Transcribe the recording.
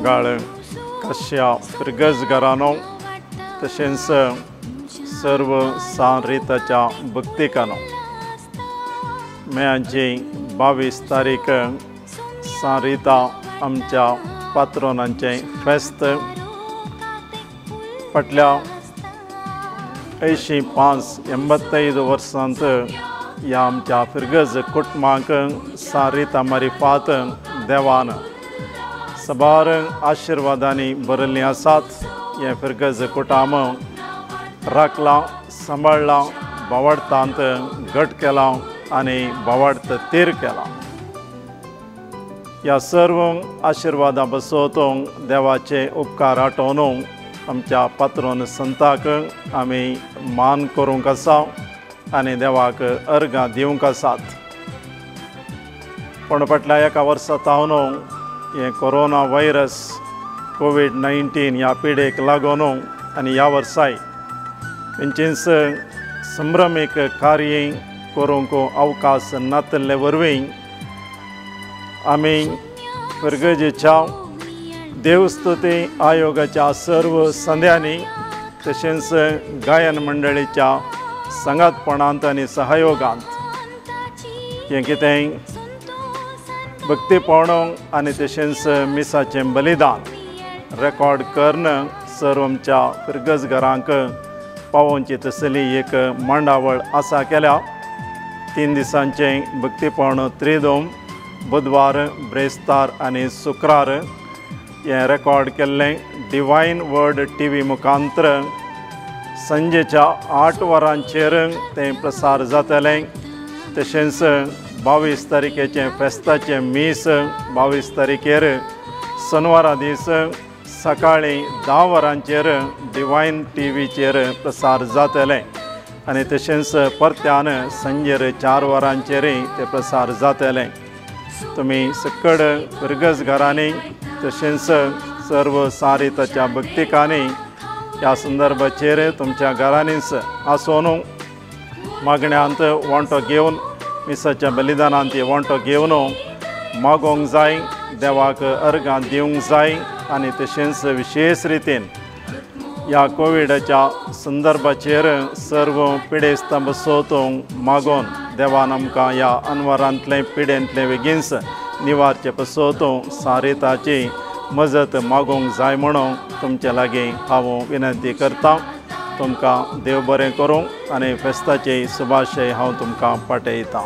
मोगाळ कश्या फिरगज घरानो तशेंच सर्व सान रिताच्या भक्तिकानो मेयाची 22 तारीख सान रिता आमच्या पात्रोनांचें फेस्त फाटल्या 85 वर्सांत ह्या आमच्या फिरगज कुटुंबाक सान रिता मारिफात देवान सबार आशिर्वादांनी भरिल्लीं आसात। हें फिरगज कुटुंब राखलां, सांबाळ्ळां, बावडतांत घट केलां आनी बावडत तीर केलां। ह्या सर्व आशिर्वादां बसोत देवाचे उपकार आठोवन आमच्या पात्रोन संताक आमी मान करूंक आसा आनी देवाक अर्गां दिवंक आसात। पूण फाटल्या एका वर्सा तावन हें कोरोना व्हायरस कोवीड-19 ह्या पिडेक लागून आनी ह्या वर्साय खंयचेंच संभ्रमीक कार्य करूंक अवकाश नातिल्ले वरवीं आमी फिरगजेच्या देवस्तुती आयोगाच्या सर्व संद्यांनी तशेंच गायन मंडळीच्या सांगातपणांत आनी सहयोगांत हें कितें भक्तीपण आनी तशेंच मिसाचें बलिदान रेकॉर्ड करून सर्व आमच्या फिरगज घरांक पावोवची तसली एक मांडावळ आसा केल्या। 3 दिसांचें भक्तीपण त्रिदोम बुधवार, ब्रेस्तार आनी शुक्रार हें रेकॉर्ड केल्लें डिवायन वर्ड टी व्ही मुखांतर संजेच्या 8 वरांचेर तें प्रसार जातलें। तशेंच 22 तारखेचें फेस्ताचें मीस 22 तारखेर शनवारा दीस सकाळीं 10 वरांचेर डिवायन टी व्हीचेर प्रसार जातलें आनी तशेंच परत्यान संजेर 4 वरांचेरय तें प्रसार जातलें। तुमी सकड फिरगज घरांनी तशेंच सर्व सारिताच्या भक्तिकांनी ह्या संदर्भाचेर तुमच्या घरांनीच आसून मागण्यांत वांटो घेवन मिसाच्या बलिदानांत वांटो घेवन मागोवंक जाय, देवाक अर्गां दिवंक जाय आनी तशेंच विशेश रितीन ह्या कोविडाच्या संदर्भाचेर सर्व पिडेस्तां बसोत मागोवन देवान आमकां ह्या अनवरांतलें पिडेंतलें बेगीनच निवारचें पसोत सारिताची मजत मागोवंक जाय म्हणून तुमचे लागीं हांव विनंती करतां। तुमकां देव बरें करूं आनी फेस्ताचे शुभाशय हांव तुमकां पाठयतां।